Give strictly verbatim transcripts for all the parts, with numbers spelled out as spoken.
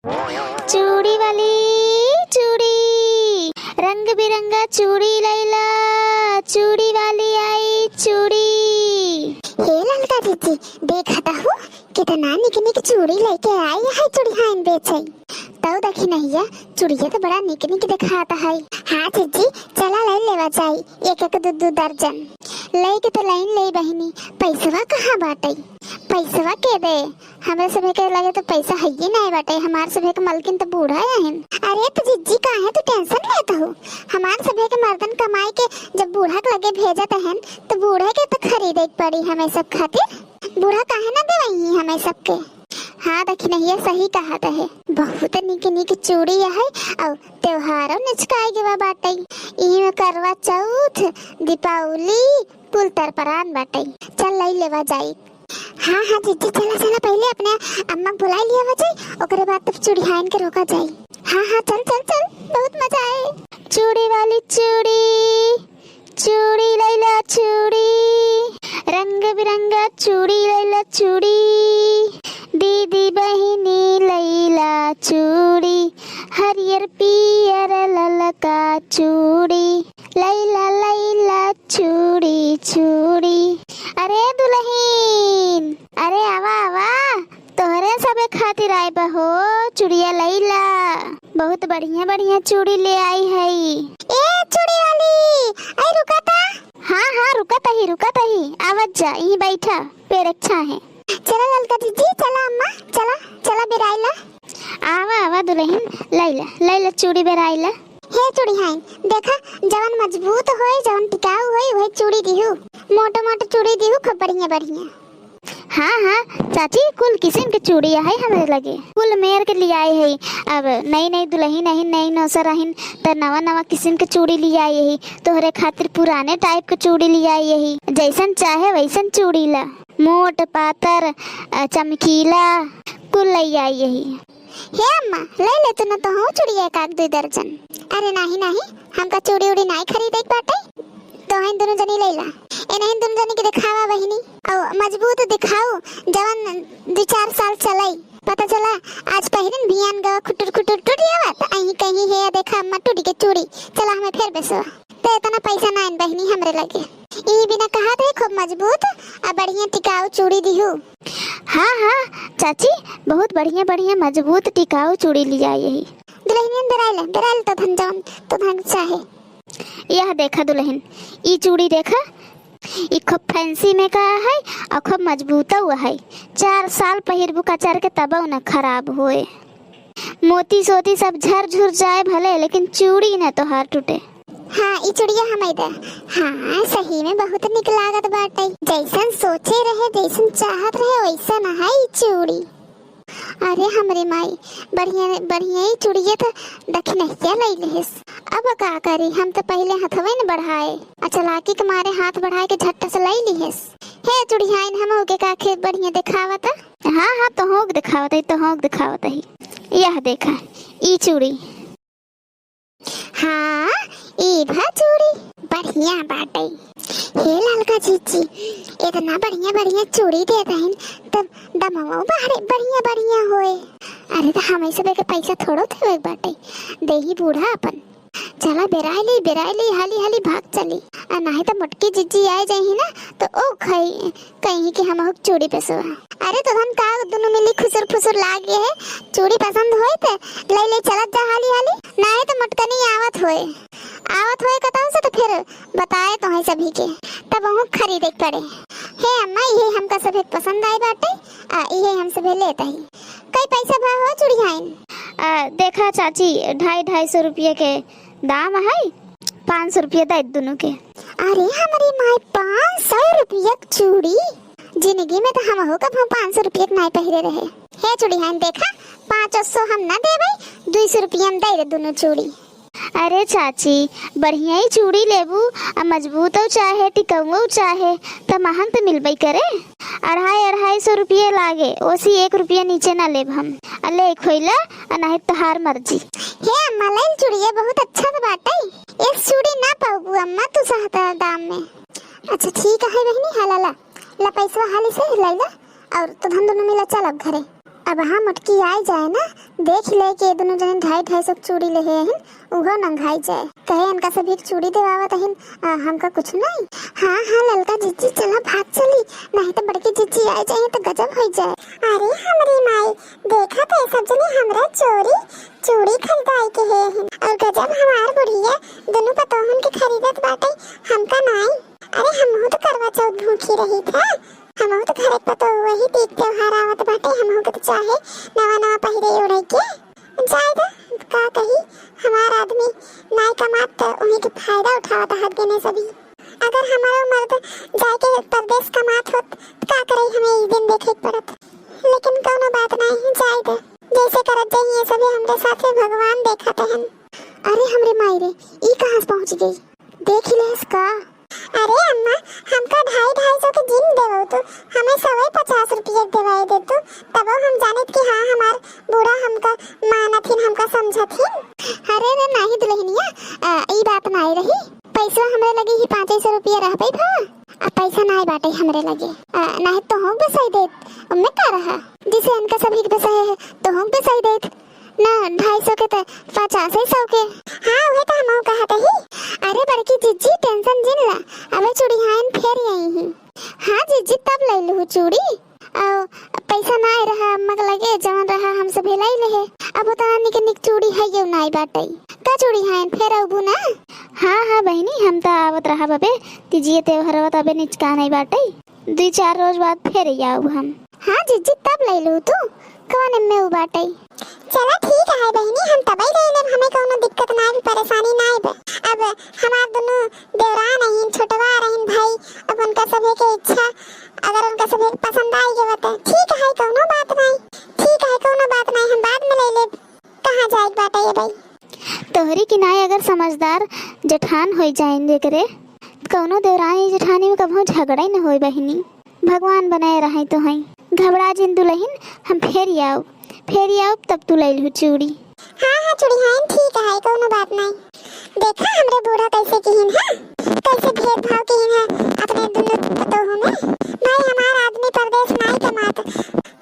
चूड़ी वाली चूड़ी, रंग बिरंगा चूड़ी लैला, चूड़ी वाली आई चूड़ी। हे ललका जीजी, देखत हू कितना निक निक चूड़ी लैके आई है चुड़िहाइन बेचै। तौ देखी नहिया, चुड़िया तो बड़ा निक निक देखात है। हाँ जीजी, चला लै लेवा जाई एक एक दू दू दर्जन। लैके तो लाइन ले बहिनी, पैसवा कहाँ बाटै? पैसवा के दे? हमरे सभे के लगे तो पैसा हइये नाय बाटै, हमार सभे के मलकिन तो बूढ़ा अहन। अरे तो जीजी काहे तू tension लेत हो? हमार सभे के मर्दन कमाई के जब बूढ़ा के लगे भेजत अहन तो बूढ़े के तो खरीदे के पड़ी हमें सब खातिर। बूढ़ा काहे ना देवही हमें सबके? हाँ दखिनहिया सही कहत है, बहुत निक निक चूड़ी है और त्योहारो नजकाई गवा बाटै। इही में करवा चौथ, दीपावली, कुल तरपरान बाटै। चल लै लेवा जाई। हाँ हाँ जीजी, चला चला, पहिले अपने अम्मा के बुलाइ लियावा जाई, ओकरे बाद तब चुड़िहाइन के रोका जाई। हाँ हाँ चल चल चल, बहुत मजा आए। चूड़ी वाली चूड़ी, चूड़ी लैला चूड़ी, रंग बिरंगा चूड़ी लैला चूड़ी, दीदी बहिनी लैला चूड़ी, हरियर पियर ललका चूड़ी, लैला लैला चूड़ी चूड़ी। अरे दुलहिन, अरे आवा आवा, तोहरे सबे खातिर आए बा हो चुड़िया लैला। बहुत बढ़िया बढ़िया चूड़ी ले आई है। ए चूड़ी वाली, आई रुका ता। हाँ हाँ रुका तही, रुका तही, आवत जा, यहीं बैठा, पेड़ अच्छा है। चला ललका जीजी, चला अम्मा, चला, चला बेराइला। आवा आवा दुलहिन, लैला लैला चूड़ी बेराइला। हे चुड़िहाइन, देखा जवन मजबूत होए, जवन टिकाऊ होए, वही चूड़ी दिहू। मोटो मोटो चूड़ी दिहू, खूब बढ़िया बढ़िया। हाँ हाँ चाची, कुल किसिम के चूड़ी है हमरे लगे, कुल मेर के लियाए है। अब नई नई दुलहिन अहिन, नई नौसर अहिन, त नवा नवा किसिम के चूड़ी लियाए है। तोहरे खातिर पुराने type के चूड़ी लियाए है, जैसन चाहे वैसन चूड़ी ला, मोट पातर, अ, चमकीला, कुल लियाए है। हे अम्मा, लै ले तू न तोहू चूड़िया एक आध दुई दर्जन। अरे नाही नाही, हमका चूड़ी उड़ी नाही खरीदे के बाटै। तोहन दुनू जनी लैला। ए नहीं दुनू जनी के देखावा बहिनी। औ मजबूत देखाऊ, जवन दुई चार साल चलई। पता चला आज पहिरिन बिहान गवा खुटुर खुटुर टूट जावा, त अहीं कहीं हे देखा अम्मा टूट के चूड़ी। चला हमें फेर बेसवा। त इतना पैसा नाइन बहिनी हमरे लगे। ई बिना कहत है खूब मजबूत आ बढ़िया टिकाऊ चूड़ी दिहू। हाँ हाँ चाची, बहुत बढ़िया बढ़िया मजबूत टिकाऊ चूड़ी लियाए है। दुलहिनियन बेराइले, बेराइले तो धन जवन तो धन चाहे। यह देखा दुलहिन, ई चूड़ी देखा, ई खूब fancy में का है और खूब मजबूतौ है। चार साल पहिरबू कचर के तबौ न खराब होए। मोती सोती सब झर झुर जाए भले, लेकिन चूड़ी न तोहार टूटे। हाँ, ई चूड़िया हमें दे। हाँ, सही में बहुत निक लागत बाटै। जैसन सोचे रहे, जैसन चाहत रहे, वैसन है ई चूड़ी। अरे हमरे माई, बढ़िया, बढ़िया ई चूड़िया त दखिनहिया लई लेहेस। अब का करी, हम त पहिले हथवे न बढ़ाए, आ चलाकी के मारे हाथ बढ़ाए के झट्ट से लई लिहेस। हे चुड़िहाइन, हमहू के काखे बढ़िया देखावत। हाँ, हाँ, तोहूँ के देखावत ही, तोहूँ के देखावत ही। यह देखा, ई चूड़ी। हाँ, ई भा चूड़ी बढ़िया बाटै। हे ललका जीजी, इतना बढ़िया बढ़िया चूड़ी दे दहिन, तब दमवो बाहरे बढ़िया बढ़िया होए। अरे, त हमें सबे के पैसा थोड़ो देवे के बाटै, देही बूढ़ा अपन। चला, बेराई ली, बेराई ली, हाली हाली भाग चली। आ नाहीं त मोटकी जीजी आए जाही ना, त ओ खाई, कहीं कि हमहू चूड़ी पेसवा। अरे, तोहन का दुनू मिली खुसुर फुसुर लागे है, चूड़ी पसंद होई त लई लई चलत जा हाली हाली, नाहीं त मोटकनी आवत होए, आवत होए कतहु से त फिर बताए तोहई सभी के, तब वहू खरीदे के पड़े। हे अम्मा, इहे हमका सभे पसंद आए बाटै, आ इहे हम सभे लेत ही। कई पैसा भा हो चुड़ियाइन? आ, देखा चाची, ढाई, ढाई सौ रुपये के दाम है, पाँच सौ रुपये दे दुनू के। अरे हमरी माई, पाँच सौ रुपया के चूड़ी? जिंदगी में त हमहू कभू पाँच सौ रुपया के नाई पहिरे रहे। हे चुड़ियाइन, देखा, पाँचो सौ हम ना देबै, दुई सौ रुपया में दे दे दुनू चूड़ी। अरे चाची, बढ़िया ही चूड़ी लेबू, आ मजबूतो चाहे, टिकउओ चाहे, त महंग त मिलबे करे। अढ़ाई, अढ़ाई सौ रुपये लागे, ओसी एक रुपया नीचे ना लेब हम। आ ले खोइला, आ नाहीं तोहार मर्जी। हे अम्मा, लेल चूड़िया बहुत अच्छा त बाटै। एक चूड़ी ना पाबू अम्मा, तू सहता दाम में। अच्छा ठीक है बहिनी, हाला ला, ला पैसवा हाली से लैला, और तोहन दुनू मिला चलब घरे। अब हाँ मोटकी आइ जाए ना, देख ले कि ये दुनो जने ढाई ढाई सौ के चूड़ी लेहे हइन, उहो नंघाइ जाए। कहे इनका सभी के चूड़ी देवावत हइन, आ, हमका कुछ नहीं। हाँ हाँ ललका जिज्जी, चला भाग चली, नहीं तो बड़की जिज्जी आइ जाए तो गजब होइ जाए। अरे हमरी माई, देखा तो ये सब जने हमरा चोरी चूड़ी खरीदाइ के हे हइन, और गजब हमार बुढ़िया दुनो पतोहन के खरीदत बाटे, हमका नाई। अरे हमहू तो करवा चौथ भूखी रही था, हमहू तो घरे पतोह वही तीज त्योहार आवत बाटे, हमहू के तो चाहे नवा नवा पहिरे ओढ़े के। जाए दे, का कही, हमार आदमी नाई कमात त उन्हीं के फायदा उठावत हत गने सभी। अगर हमारो मर्द जाए के परदेस कमात होत त का करे, हमें ई दिन देखे के पड़त। लेकिन कौनो बात नहीं, जाए दे, जैसे करत जाइए सभी हमरे साथे, भगवान देखत हन। अरे हमरे माई रे, ई कहाँ से पहुँच गई? देख लेस का? अरे अम्मा, हमका ढाई ढाई सौ के जिन देवो तू, हमें सवे पचास रुपये देवाए दे तू, तबो हम जानित कि हाँ हमार बूढ़ा हमका मानत हिन, हमका समझत हिन। अरे रे नाही दुल्हनिया, आ, ई बात नाई रही। पैसवा हमरे लगे ही पाँच सौ रुपया रहबे भा, आ पैसा नाई बाटे हमरे लगे। आ, नाई तो हम बसाई देत, उनमें का रहा? जिसे इनका सभी के बसाए है, तो हम बसाई देत। ना, ढाई सौ के त पचास ही सौ के। हाँ, उहे त हमहू कहत ही। अरे बड़की जिज्जी, tension जिन ला, अबे चूड़िहाइन फेर आई ही। हाँ जिज्जी, तब ले लू चूड़ी। और पैसा ना आए रहा अम्मा के लगे, जवन रहा हम सभी लाई लेहे। अब उतना निक निक चूड़ी है ये नाई बाटे। का चूड़िहाइन फेर अबू ना? हाँ हाँ बहिनी, हम त आवत रहा बबे, तीजिए त्योहारवा त अबे निचका नहीं बाटे। दुई चार रोज बाद फेर आउब हम। हाँ जिज्जी, तब ले लू तू, कौन एम्मे उ बाटे। चला ठीक है बहिनी, हम तबई ले लेब, हमें कौनो दिक्कत ना आइब, परेशानी ना आइब। अब हमार दुनो देवरान रहीन, छोटवा रहीन भाई, अब उनका सभे के इच्छा, अगर उनका सभे के पसंद आई गवा त ठीक है, कौनो बात नहीं। ठीक है, कौनो बात नहीं, हम बाद में ले लेब। कहाँ जाए के बाटे ये बाई? तोहरी किनाए अगर समझदार जेठान होई जाइन जेकरे, कौनो देवरानी जेठानी में कभो झगड़ा ही न होई बहिनी। भगवान बनाए रहे तो हैं। घबरा जिन दुलहिन, हम फेर आउब, फेर आउब तब तू ले लू चूड़ी। हाँ हाँ चूड़िहाइन ठीक है, कौनो बात नहीं। देखा हमरे बूढ़ा कैसे किहिन है, कैसे भेदभाव किहिन है अपने दुनो पतोहू में। भाई हमार आदमी परदेस नाई कमात,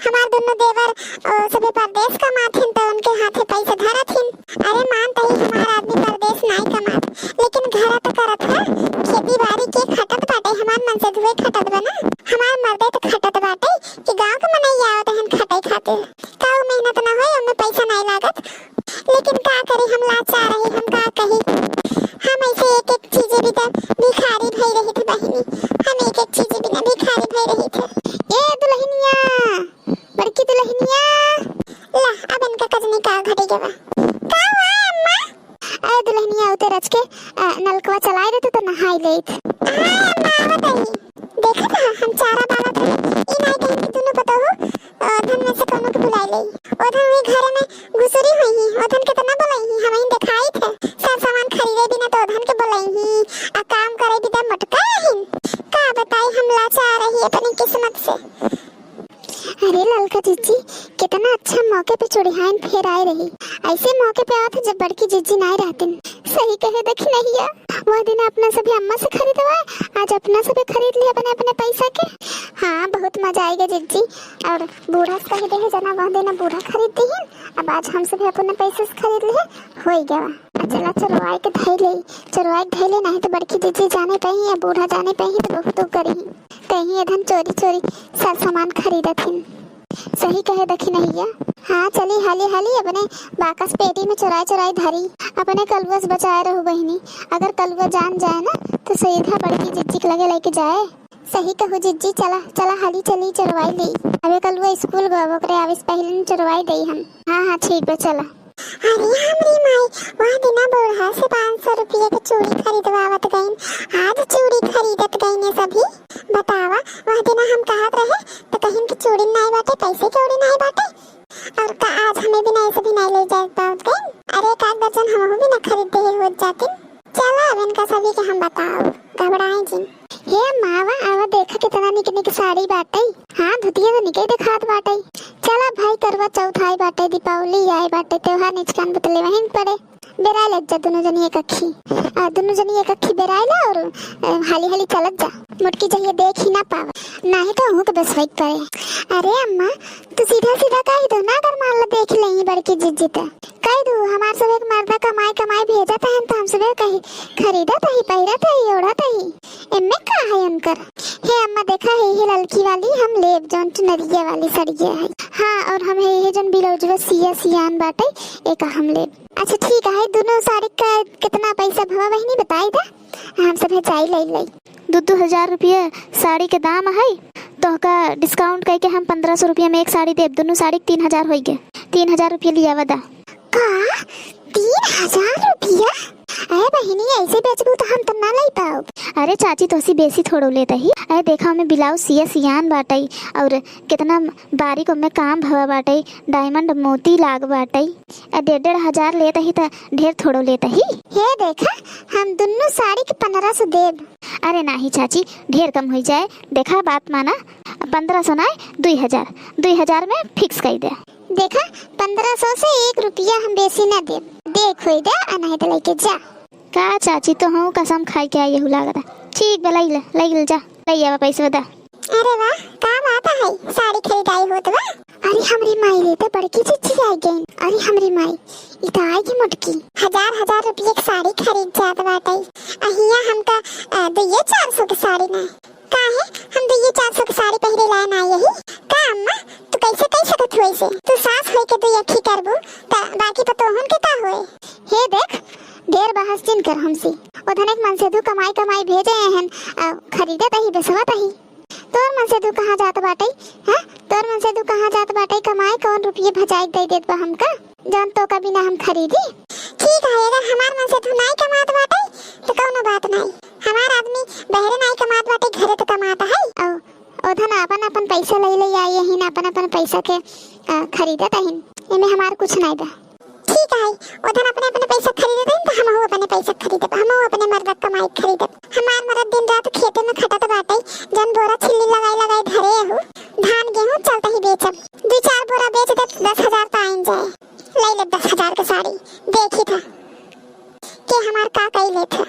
हमार दुनो देवर, ओ, सभे परदेस कमात हिन, त उनके हाथे पैसा धरत हिन। अरे मान तही हमार आदमी परदेस नाई कमात, लेकिन घर त करत है, खेती बाड़ी के खटत बाटे, हमार मन से धुए खटत बा ना, हमार मर्दे त खटत बाटे कि गाँव के मनई आवत हन खटे खातिर। का उ मेहनत ना होए, ओमे पैसा नाई लागत? लेकिन का करी, हम लाचार रही, हम का कही, हम ऐसे एक एक चीज बिना भिखारी भई रही थे बहिनी, हम एक एक चीज बिना भिखारी भई रही थे। ए दुलहिनिया, बड़की दुलहिनिया। ला, अब इनका कजनी का घटी गवा। का हुआ अम्मा? ए दुलहिनिया, उते रच के, अ, नलकवा चलाए दे तू तो नहाई लेत। हाँ अम्मा, आवत हई। देखत ह, हम चारा डालत रही। ई नाई कहीं कि दुनो पतोहू, अ, धन में से कौनो के बुलाई ले। ओधन वही घर में घुसुरी हुई ही, ओधन कितना बोलाई ही, हम ही देखाई थे। सब सामान खरीदे बिना तो ओधन के बोलाई ही, आ काम करे बिना मटका रही। का बताई, हम लाचार रही अपनी किस्मत से। अरे ललका जिज्जी, कितना अच्छा मौके पे चूड़िहाइन फेर आए रही। ऐसे मौके पे आवत है जब बड़की जिज्जी नाई रहतिन। सही कहे दखिनहिया, वह दिन अपना सभी अम्मा से खरीदवाए, आज अपना सभी खरीद ले अपने अपने पैसा के। हाँ, बहुत मजा आएगा जिज्जी। और बूढ़ा से कह दे है जना, वह दिन बूढ़ा खरीद दी है, अब आज हम सभी अपने पैसे से खरीद ले, होई गवा। आ चला चोरवाए के धई ले, चोरवाए के धई ले, नहीं तो बड़की जिज्जी जाने पे ही या बूढ़ा जाने पे ही तो बहुत दुख करी। कहीं एधन चोरी चोरी सर सामान खरीदत हिन। सही कहे दखिनहिया। हाँ, चली हाली हाली अपने बाकस पेटी में चोराई चोराई धरी। अपने कलुआ से बचाए रहू बहिनी। अगर कलुआ जान जाए ना, तो सीधा बड़की जिज्जी के लगे लेके जाए। सही कहू जिज्जी, चला, चला हाली चली चोरवाई ले। अबे कलुआ स्कूल गवा, ओकरे आवे से पहले न चोरवाई दे हम। हाँ, हाँ, ठीक बा, चला। अरे हमरी माई, वह दिना बूढ़ा से पाँच सौ रुपये के चूड़ी खरीदवावत गईन, आज चूड़ी खरीदत गईन ये सभी। बतावा, वह दिना हम कहत रहे तो कहिन कि चूड़ी नाई बाटे, पैसे के उड़ी नाई बाटे, और का आज हमें भी नाई सभी नाई ले जाए पावत गईन। अरे एक आध दर्जन हमहू भी ना खरीद दे होत जातिन। चला अब इनका सभी के हम बताओ, घबराए जिन। हे अम्मा, आवा, आवा, देखा कितना निक निक साड़ी बाटइ। हाँ, धुतिया तो निके देखात बाटइ। चला भाई, करवा चौथ आइ बाटइ, दीपावली आइ बाटइ, त्योहार निचकान बतले वहीं पड़े। बेराइ लग जा दुनो जनी एक अखी। आ, दुनो जनी एक अखी बेराइ ला और, अ, हाली हाली चलत जा। मोटकी जहिया देख ही ना पावा, नाही तो अहूँ के बस होइत पड़े। अरे अम्मा, तू सीधा सीधा कहि दो ना, अगर मान ला देख लेही बड़की जिज्जी त। कहि दू, हमार सभे के मर्दा कमाई कमाई भेजत हन, त हम सभे कही खरीदत ही, पहिरत ही, ओढ़त ही। एम्मे का है उनकर? हे अम्मा, देखा है, ये ललकी वाली हम लेब, जौन चुनरिया वाली सड़िया है। हाँ, और हम है ये जौन ब्लाउजवा सिया सियान बाटे, एका हम लेब। अच्छा ठीक है, दुनो साड़ी का कितना पैसा भवा बहिनी बताइ दा, हम सभे जाई लइ लइ। दू दू हजार रुपया साड़ी के दाम है, तोहका discount कइके हम पन्द्रह सौ रुपया में एक साड़ी देब, दुनो साड़ी के तीन हजार होइगे, तीन हजार रुपया लियावा दा। का? तीन हजार रुपया? अरे बहिनी, ऐसे बेचबू तो हम तो ना लइ पाउब। अरे चाची, तोहसी बेसी थोड़ो लेत ही। अरे देखा, ओमे ब्लाउज सिया सियान बाटइ और कितना बारीक ओमे काम भवा बाटइ, diamond मोती लाग बाटइ। अरे डेढ़ डेढ़ हजार लेत ही त ढेर थोड़ो लेत ही। हे देखा, हम दुनो साड़ी के पन्द्रह सौ देब। अरे नाही चाची, ढेर कम होइ जाए। देखा, बात माना, पन्द्रह सौ नाय, दुई हजार, दुई हजार में fix कइ दे। देखा, पन्द्रह सौ से एक रुपया हम बेसी ना देब। देख होई दे, आ नाही त लइके जा। का चाची, तोहू कसम खाइ के आई यहू लागत। ठीक बा, लइ ले, लइ ले जा, लइ आवा पैसवा दा। अरे वाह, का बात है, साड़ी खरीदाई होत बा। अरे हमरी माई रे, त बड़की जिज्जी आइ गइन। अरे हमरी माई, ई त आइ गइ मोटकी। हजार हजार रुपया के साड़ी खरीद जात बाटइ, अ हियाँ हमका, अ, दुइये चार सौ के साड़ी ना। काहे, हम दुइये चार सौ के साड़ी पहिरे लायक ना यही? का अम्मा, तू कैसे कहि सकत हो ऐसे? तू सास होइके दुई अखी करबू, त बाकी पतोहन के का होए? हे देख, ढेर बहस जिन कर हमसे। ओधन एक मनसेधू कमाई कमाई भेजे हन, अ, खरीदत ही, बेसवत ही। तोर मनसेधू कहाँ जात बाटइ? हैं? तोर मनसेधू कहाँ जात बाटइ? कमाई कौन रुपये भजाइ दइ देत बा हमका? जौन तोका बिना हम खरीदी? ठीक है, अगर हमार मनसेधू नाई कमात बाटइ, त कौनो बात नाई। हमार आदमी बहरे नाई कमात बाटइ, घरे त कमात है। औ, ओधन आपन आपन पैसा लइ लइ आई ही ना, अपन अपन पैसा के, अ, खरीदत अहिन। एमे हमार कुछ नाई बा। ठीक है, ओधन अपने अपने पैसा खरीदत हइन, त हमहू अपने पैसा खरीदब, हमहू अपने मर्द कमाई खरीदब। हमार मर्द दिन रात खेते में खटत बाटइ, जौन बोरा छिल्ली लगाई लगाई धरे हउ, धान गेहूं चलत ही बेचब, दुई चार बोरा बेच देब, दस हजार त आइन जाए, लइ लेब दस हजार के साड़ी। देखी था के हमार का कइ लेत ह।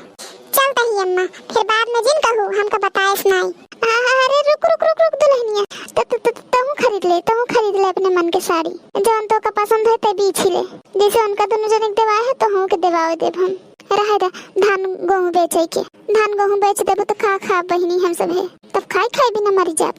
चलत ही अम्मा, फिर बाद में जिन कहू हमका बताएस नाई। अरे रुक, रुक, रुक, रुक दुल्हनिया, त, त, त, तहूँ खरीद ले, तहूँ खरीद ले अपने मन के साड़ी, जौन तोका पसंद है ते बीछ ले, जैसे उनका दुनो जने के देवाए है तहूँ के देवावे देब हम। रहे दा, धान गेहूं बेचे के, धान गेहूं बेच देबू त का खाब बहिनी हम सभे, तब खाई खाई बिना मर जाब।